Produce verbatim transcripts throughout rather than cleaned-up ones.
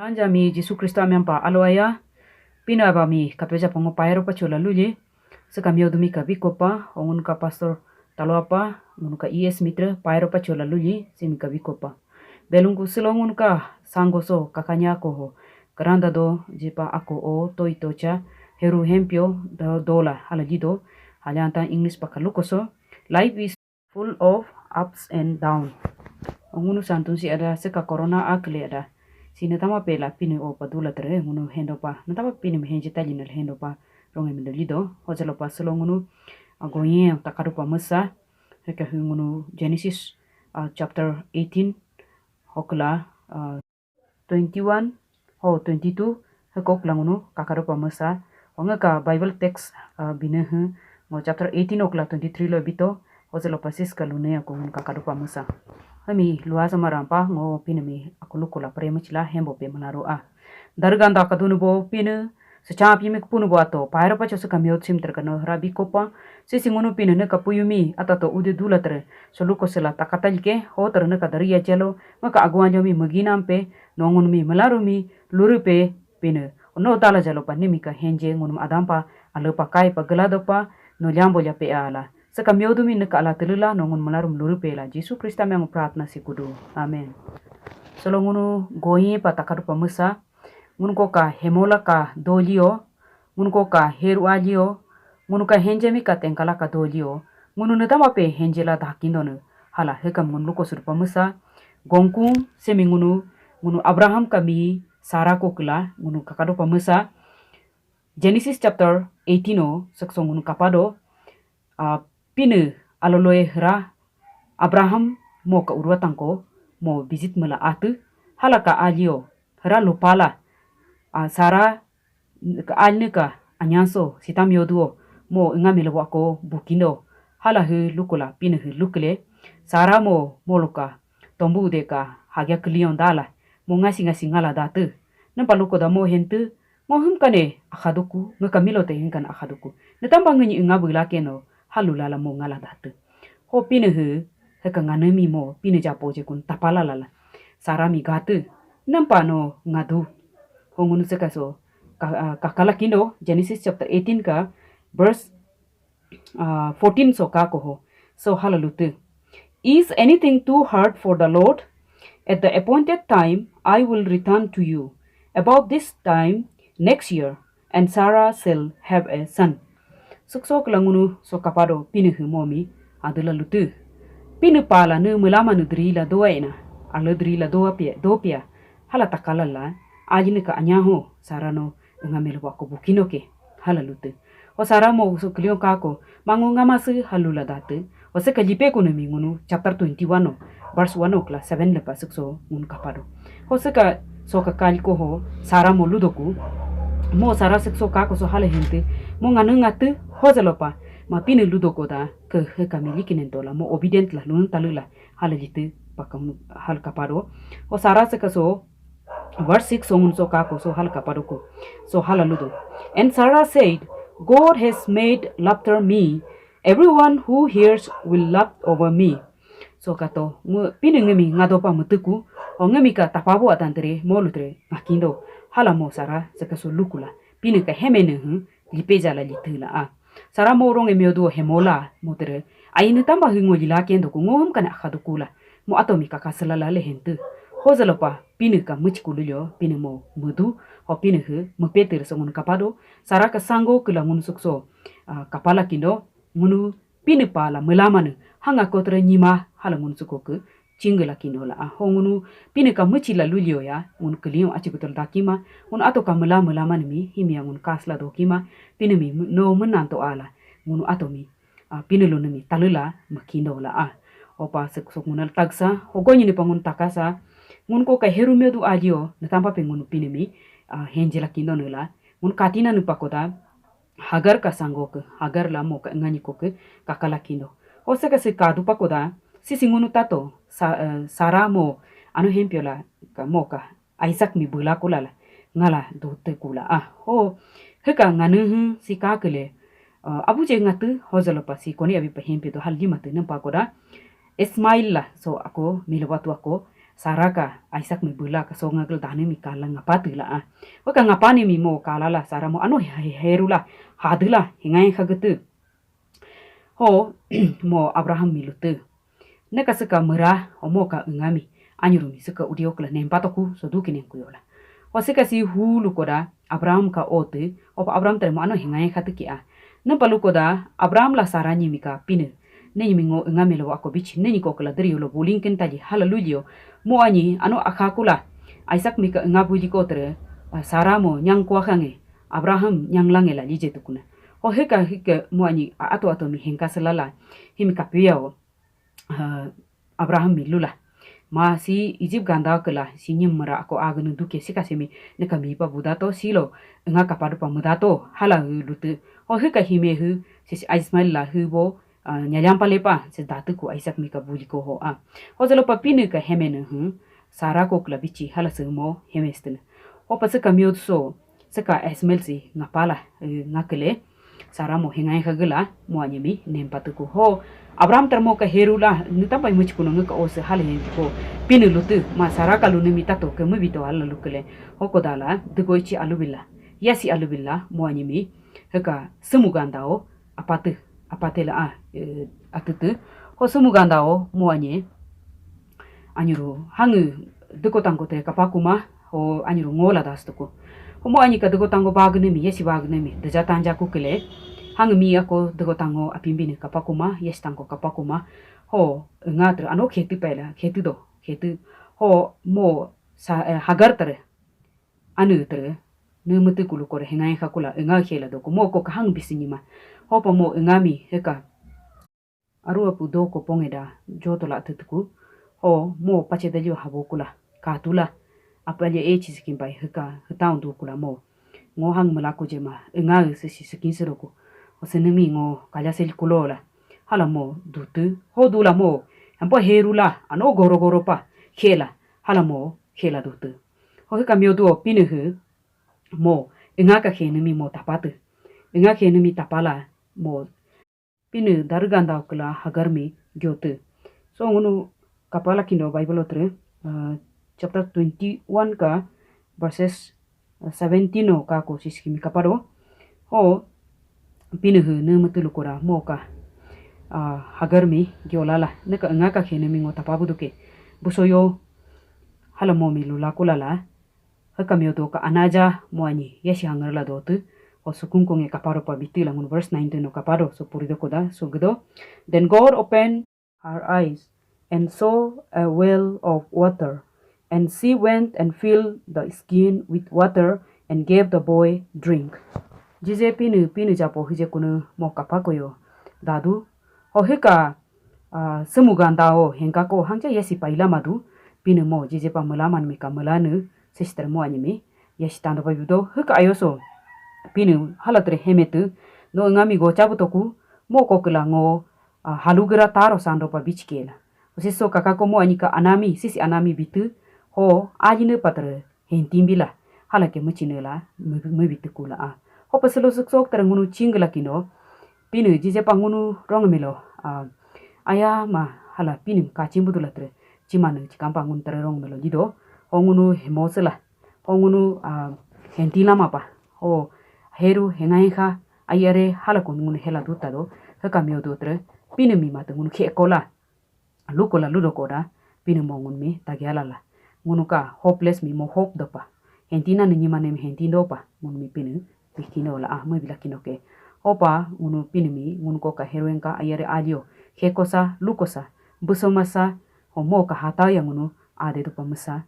Anja mi Jisu Kristo amin pa alo aya. Pina ba mi kapyoja pongo paero pa chola luli. Seka miodu mi ka biko pa, o ngunu ka pastor talo apa, ngunu ka E S mitra, paero pa chola luli, simi ka biko pa. Belungu silo ngunu ka sango so kakanya ko ho. Karanda do, jipa ako o, toi tocha, heru hempio, do, dola, hala lido, halyanta English pa kaluko so. Life is full of ups and down. O ngunu santun si ada seka corona akle ada. Si natama pela Pinii o pa dula tere ngunu hendo pa. Natama Pinii mi henje tali na hendo pa. Ronge mi dolido. Hojalo pa silo ngunu agoye takadu pa mesa. Heka hu ngunu Genesis, ah, chapter eighteen. Hokla, ah, twenty-one ho twenty-two, hekok langunu kakado pa mesa. Onge ka Bible text, ah, bine he, ngo chapter eighteen okla twenty-three lo bito, hojalo pa sis ka lune aku ngunu kakado pa mesa. Hemi lua sama rampa ngo Pinii mi aku luko la prema chila hembo pe malaru a. Darganda kadunu bo Pinii, secha pi mi kpunu bo ato, paero pa chosu ka miot sim terkano rabi kopa, sisi ngunu Pinii ne kapuyu mi, atato ude dula tere, soluko sela takata like, ho tere ne ka daria jalo, maka aguan jo mi meginam pe, no ngunu mi melaru mi, luru pe, Pinii. No dala jalo pa nimi ka henje ngunu adampa, alo pa kai pa gelado pa, no jambo ja pe ala. Seka miodu mi ne ka ala telula, no ngunu melaru mi luru pe la. Jisu Krista mi ang pratna si kudu. Amen. Solo ngunu goye pa takadu pa mesa, ngunu ko ka hemola ka dolio, ngunu ko ka heru alio, ngunu ka henje mi ka tengkala ka dolio, ngunu ne tama pe henje la dakindo ne, hala hekam ngunu luko sur pa mesa, gongkung semi ngunu, ngunu Abraham kami Sara ko kela, ngunu kakado pa mesa, Genesis chapter eighteen o, sekso ngunu kapado, ah, Pinii aloloe hera Abraham mo ka urua tangko, mo visit mela atu, hala ka alio, hera lupala, ah, Sara, ka alne ka anyanso, sitam yoduo, mo nga mele wako bukindo, hala he lukula, Pinii he lukle, Sara mo, mo luka, tombu de ka, hagya klion dala, mo ngasi ngasi ngala datu, nempa luko da mo hentu, mo hum kane, akaduku, nga kamilo te hinkan akaduku, netamba ngenyi nga bula keno, halu lala mo ngala datu. Ho Pinii he, heka nganemi mo, Pinii japo je kun tapala lala. Sara mi gatu, nempa no ngadu. Ho ngunu seka so, ka, ah, kakala kindo, Genesis chapter eighteen ka, verse, ah, fourteen so ka ko ho. So hala lutu. Is anything too hard for the Lord? At the appointed time, I will return to you. About this time next year, and Sarah shall have a son. Sukso kela ngunu so kapado Pinii he momi adela lutu. Pinii pala ne melama ne dri la doa ena. Ala dri la doa pia, do pia. Hala takala la, aji ne ka anyaho, Sara no, nga mele wako bukino ke. Hala lutu. O Sara mo so klion kako, mangu nga masu halula datu. O seka lipe kunu mi ngunu, chapter twenty-one o, verse one o kla seven lepa sukso ngunu kapado. Ho seka so ka kali ko ho, Sara mo ludoku. Mo Sara sukso kako so hala hente. Mo nganu ngatu, ho jalopa. Ma Pinii ludoko da, ke he kamili kinentola, mo obedient la, lunun talula. Hala litu, pakam, hal kapado. Ho Sara seka so, verse six so ngunu so kako so hala kapado ko. So hala ludo. And Sarah said, God has made laughter me. Everyone who hears will laugh over me. So kato, ngu, Pinii ngemi ngado pa mutuku, o ngemi ka tapabo atantere, mo lutre, makindo, hala mo Sara, seka so lukula, Pinii ka hemene hu, lipe jala litula a. Sara mo rong emi odu hemola, mo tere, aine tamba hu ngo lila kendo ku ngo hum kana akadukula, mo ato mi kaka selala le hentu. Ho jalopa, Pinii ka muchi kululyo, Pinii mo mudu, ho Pinii hu, mupetir so ngunu kapado, Sara ka sango kula ngunu sukso, ah, kapala kindo, ngunu Pinii pala melamanu, hanga kotre nyima hala ngunu sukoku, chingela kinola a. Ho ngunu Pinii ka muchi la lulyo ya, ngunu keliyo achi kutul dakima, ngunu ato ka mela melaman mi, himia ngunu kasla dokima, Pinii mi no menanto ala, ngunu ato mi, ah, Pinii lunu mi, talula, mekindola a. Opa sek sok ngunu tagsa, ho gonyi ni pa ngunu takasa, ngunu ko ka heru medu alyo, netampa pe ngunu Pinii mi, ah, henjela kindo nula, ngunu katina nu pakoda, Hagar ka sango ke, Hagar la mo ka ngani ko ke, kakala kindo. Ho seka se kadu pakoda, sisi ngunu tato, sa, eh, Sara mo, anu hempiola, ka mo ka, Isaac mi bula kulala, ngala do te kula. Ah, ho, heka nganu hu, si kakele, eh, abu je ngatu, ho jalopa si koni abi pa hempio do hal lima te nempa koda, Ismail la, so ako, milo watu ako, Sara ka Isaac mi bula ka so ngagel dane mi kala ngapa tu la a. Waka ngapa ni mi mo kala la Sara mo ano he-, he-, heru la hadu la hingai ka getu. Ho mo Abraham mi lutu. Ne ka seka mera ho mo ka engami anyuru mi seka udio kela nempa toku so du kinen kuyola. Ho seka si hulu koda Abraham ka otu, opa Abraham tere mo ano hingai ka tu ki a. Nempa lukoda Abraham la Sara ni mi ka pine. Nenyi mi ngo engami lo ako bichi, nenyi ko kela deri lo buling kenta ji hala lulio. Mo anyi ano akakula. Isaac mi ka engabu ji ko tere, ah, Sara mo nyang kuakange, Abraham nyang lange la lije tukuna. Ho heka heka mo anyi a-, ato ato mi hengka selala. Himi kapia o, ah, Abraham mi lula. Ma si Egypt ganda kela si nyim mera ako agenu duke si kasemi neka mi pa budato silo enga kapadu pa mudato hala hu lute. Ho heka hime hu si, si Ismael la hu bo, ah, nyalyampa lepa si datu ku Isaac mi ka buli ko ho a. Ho zalo pa pine ka hemene hu Sara ko kela bichi hala se mo hemestene. Ho pa seka miot so seka Ismael si ngapala, eh, ngakele. Sara mo hingai ka gela mo anyemi nempa tuku ho. Abraham termo ka heru la nutamba imuchi kuno ngeka ose hala hen ko. Pine lutu ma Sara ka lune mi tato ke mubito hala lukele. Ho kodala dego ichi alubila. Yasi alubila mo anyemi. Heka semu ganda o apate, apate la a, eh, atete. Ho semu ganda o mo anye. Anyuru deko tangko te kapakuma ho anyuru ngola das tuku. Ho mo anyi ka deko tango bagne mi, yesi bagne mi, deja tanja ku kele. Hang mi ako deko tango apimbi ni kapakuma, yesi tango kapakuma. Ho nga tere ano kheti pela, kheti do, kheti. Ho mo sa, eh, Hagar tere. Anu tere, ne mutu kulu kore hengai kakula, enga khela do ko mo ko kahang bisinyima. Ho pa mo engami heka. Aru apu do ko pongeda joto la tutuku. Ho mo pache dalio habo kula katula. Apa alia echi sikin pai heka hetaun du kula mo. Ngo hang melaku jema enga sisi sikin seroku. Ho senemi ngo kalya sel kulola. Hala mo dutu ho dula mo. Hampo herula ano goro goro pa khela. Hala mo khela dutu. Ho heka miodu o pine hu mo enga ka khenemi mo tapatu. Enga khenemi tapala mo pine daruganda kela Hagar mi gyote. So ngunu kapala kindo Bible otre, uh, chapter twenty-one ka verses, uh, seventeen o ka ko siskimi kapado. Ho pine hu ne mutulu kora mo ka, uh, Hagar mi gyolala. Ne ka nga ka khenemi ngo tapabu duke. Busoyo hala mo mi lula kulala. Heka miodo ka anaja mo anyi yasi hangar la dotu. O sukun konge kaparo pa biti la ngunu verse nineteen no kaparo so purido koda so gedo. Then God opened her eyes and saw a well of water, and she went and filled the skin with water and gave the boy drink. Jije pinu pinu japo hije kunu mo kapakoyo dadu. Ho heka, ah, semu ganda o hengka ko hangja yasi paila madu. Pinu mo jije pa melaman mi ka melanu sister mo anyimi. Yasi tando pa bido heka ayoso. Pinu hala tere hemetu. No ngami go chabu toku mo ko kela ngo, ah, halugira taro sando pa bichkela. Usiso kakako mo anyika anami, sisi anami bitu. Ho aline patre hentim bila. Hala ke mechine la me-, mebitu kula a. Ho paselo sok sok tere ngunu chingla kindo. Pinu jije pa ngunu rong milo. Ah, aya ma hala pinim kachim budula tere. Chimanu chikampa ngunu tere rong milo jido. Ho ngunu hemosela. Ho ngunu, ah, henti lama pa. Ho heru henga henga ayare hala kun ngunu hela duta do. Heka mio dutre. Pinu mi mate ngunu khe kola. Luko la ludo koda, pinu mo ngun mi tagiala la. Ngunu ka hopeless mi mo hope dopa. Hentina ni nyima nem hentindo pa, ngun mi pinu, mi kino la ah, mo bila kino ke. Opa, ngunu pinu mi, ngunu ko ka heroin ka ayare alio. Hekosa, lukosa, busomasa, ho mo ka hata ya ngunu, ade dopa mesa.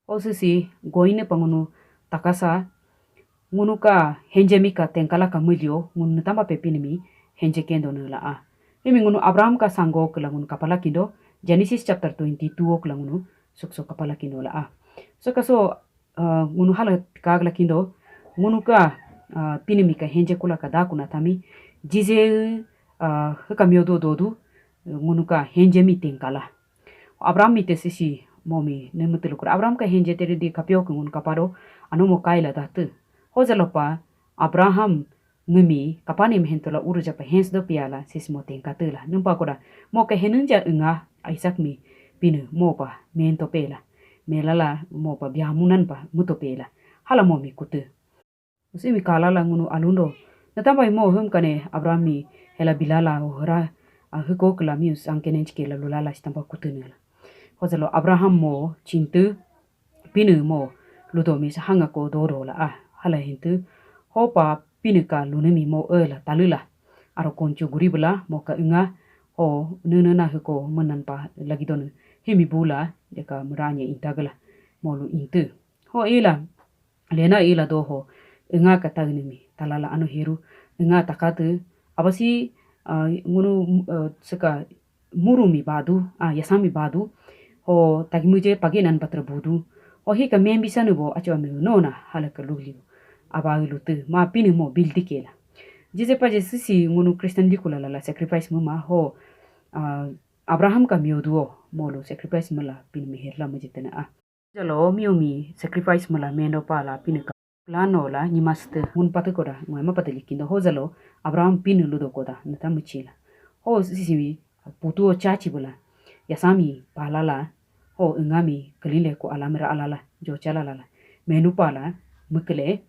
Osisi goine pa ngunu takasa, ngunu ka henje mi ka tengkala ka mulio, ngunu tamba pe pinu mi henje kendo ne la a. Imi ngunu Abraham ka sango kela ngunu kapala kindo, Genesis chapter twenty-two kela ngunu sukso kapala kindo la a. So kaso, ah, ngunu hala kagla kindo, ngunu ka, ah, pinu mi ka henje kula ka daku na tami, jije, ah, heka miodo dodu, ngunu ka henje mi tengkala. Abraham mi te sisi mo mi ne mutulu kura. Abraham ka henje tere di kapio ke ngun kapado, ano mo kaila datu. Hojalo pa Abraham ngemi kapani mi hentola uru japa hens do piala sisi mo tengkatela. Numpa kura mo ka henunja enga Isaac mi Pinii mopa mento pela. Melala mopa biamunan pa muto pela. Hala mo mi kutu. Usi mi kalala ngunu alundo. Natamba imo hum kane Abraham mi hela bilala o hera. Ahiko kela mius angkenen chike la lulala sitamba kutu nela. Hojalo Abraham mo chintu Pinii mo ludo mi sahanga ko dodo la ah. Hala hintu. Hopa Pinii ka lunii mi mo e la talula. Aro konchu guribla mo ka inga. Ho nene na hiko menan pa lagi donu. Himi bula deka meranye intagla. Mo lu intu. Ho ila. Lena ila do ho. Inga ka tagnii mi. Talala anu heru. Inga takatu. Abasi, ah, ngunu, ah, seka muru mi badu, ah, yasami badu. Ho tagimuje page nan patra budu. Ho hika membi sanu bo acho ami nona hala ka luli. Aba lutu ma Pinii mo bildi kela. Jije pa je sisi ngunu Christian likula la sacrifice mama ho, ah, Abraham ka miodu o molu sacrifice mala Pinii mi herla mujitena ah. Jalo mio mi sacrifice mala mendo pala Pinii ka plano la ni master mun patu koda ngoi ma patu likindo. Hojalo Abraham Pinii ludo koda nata muchila. Ho sisi mi putu o chachi bula. Yasami palala. Ho ingami kelile ko alamera alala. Jo chala lala. Menu pala mukele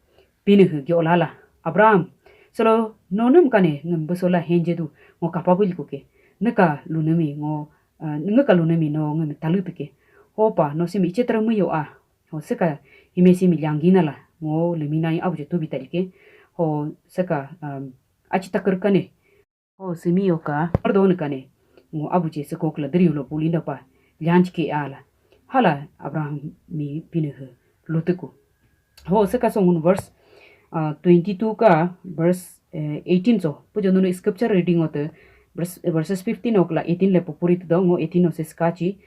Pinii hu gyo lala. Abraham. Solo nonum kane ngem besola henje du ngo kapabul kuke. Neka lunemi ngo, ah, neka lunemi no ngem talu tuke. Hopa no simi chetra muyo ah. Ho seka hime simi liangina la. Ngo lemina abu je tubi talike. Ho seka, um, achi takar kane. Ho simi yoka pardon kane. Ngo abu je seko kla dri lo pulinda pa. Lianch ke ala. Hala Abraham mi Pinii hu lutuku. Ho seka so ngunu verse, ah, twenty-two ka verse, eh, eighteen so. Pujo nunu scripture reading ote verse, verses fifteen okla eighteen le popuri do ngo eighteen o se skachi.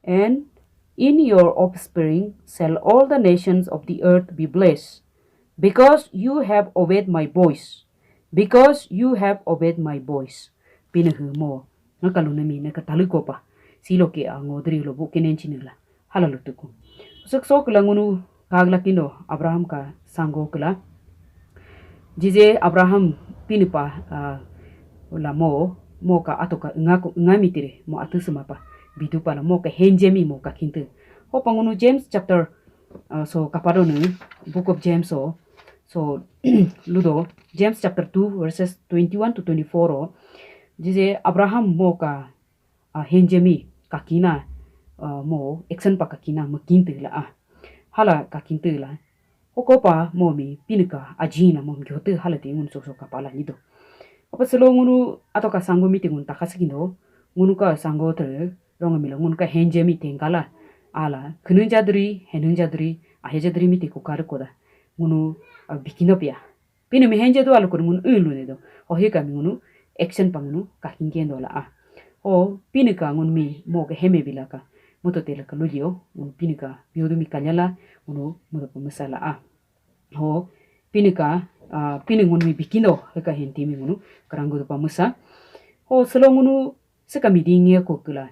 And in your offspring shall all the nations of the earth be blessed, because you have obeyed my voice. Because you have obeyed my voice. Pinii hu mo. Naka lunemi naka taluko pa. Silo ke a ngo dri lo bu kenen chinila. Hala lutuku. Suk sok la ngunu kagla kindo Abraham ka sango kela. Jije Abraham Pinii pa, ah, la mo, mo ka ato ka ngako ngamitire mo atu sumapa. Bidu pala mo ka henjemi mo ka kintu. Hopa ngunu James chapter, ah, so kapado ne, book of James so, so ludo, James chapter two verses twenty-one to twenty-four o. Jije Abraham mo ka, ah, henjemi kakina, ah, mo action pa kakina mo kintu la ah. Hala ka kintu la. Hokopa mo mi Pinii ka ajina mo mi gyote hala te ngunu so so kapala nido. Apa selo ngunu ato ka sango mi te ngunu takasikindo. Ngunu ka sango te ronga mila ngunu ka henjemi tengkala. Ala kunun jadri, henun jadri, ahe jadri mi te kukar koda. Ngunu, ah, bikindo pia. Pinii mi henje do alu kuru ngunu ulu ne do. Hohi ka mi ngunu action pa ngunu kakin kendo la ah. Ho Pinii ka ngunu mi mo ke heme bila ka. Muto tela ka lulio, ngunu Pinii ka biodu mi kanyala, ngunu muto pa masala ah. Ho Pinii ka, ah, Pinii ngunu mi bikindo, heka henti mi ngunu, karangu do pa masa. Ho selo ngunu seka mi dinge ko kula.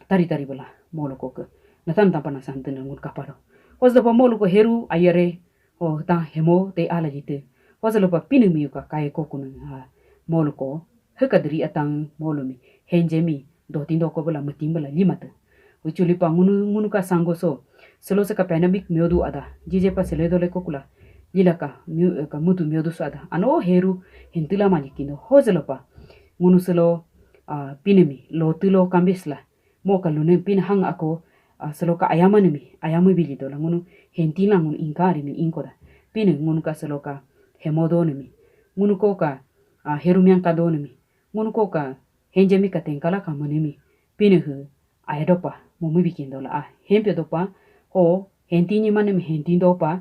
Tari tari bala molu ko ke. Natan tampa na santu na ngunu kapado. Hos dopa molu ko heru ayare. Ho ta hemo te ala jite. Hos lopa Pinii miyu ka kai ko kunu ha molu ko. Heka dri atang molu mi. Henje mi. Do tindo ko bala mutim bala limata. Uchuli pa ngunu ngunu ka sango so. Selo seka pandemic miodu ada. Jije pa sele dole ko kula. Lila ka, miu, ka mutu miodu so ada. Ano heru hentila malikindo. Hos lopa. Ngunu selo, ah, Pinii mi. Lo tulo kambis la. Mo ka lune Pinii hang ako, ah, selo ka ayama nemi, ayama bili dola ngunu henti la ngunu ingkari mi ingkoda. Pinii ngunu ka selo ka hemodo nemi. Ngunu ko ka, ah, herumiang ka do nemi. Ngunu ko ka henjemi ka tengkala ka manemi. Pinii hu ayadopa, mo mi bikin dola ah. Hempio dopa, ho henti ni manemi henti dopa.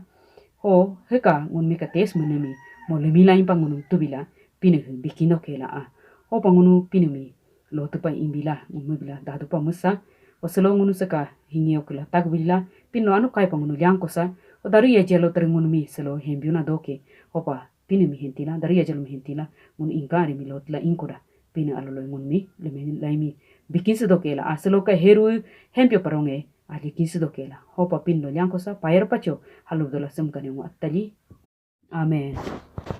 Ho heka ngunu mi ka tes manemi. Mo lumi lain pa ngunu tubila. Pinii hu bikin do kela ah. Ho pa ngunu Pinii mi lo tupa imbila, ngunu bila dadu pa musa. O selo ngunu seka hingi okula tagbila. Pinii lo anu kai pa ngunu liang kosa. O daru ya jelo tere ngunu mi selo hembiuna doke. Hopa Pinii mi hentila, daru ya jelo mi hentila. Ngunu ingkari mi lo tila ingkoda. Pinii alolo ngunu mi, lemi lai mi. Bikin se doke la, a selo ka heru hempio paronge, a bikin se doke la. Hopa Pinii lo liang kosa, payer pacho, halu dola sem kane ngunu atali. Amen.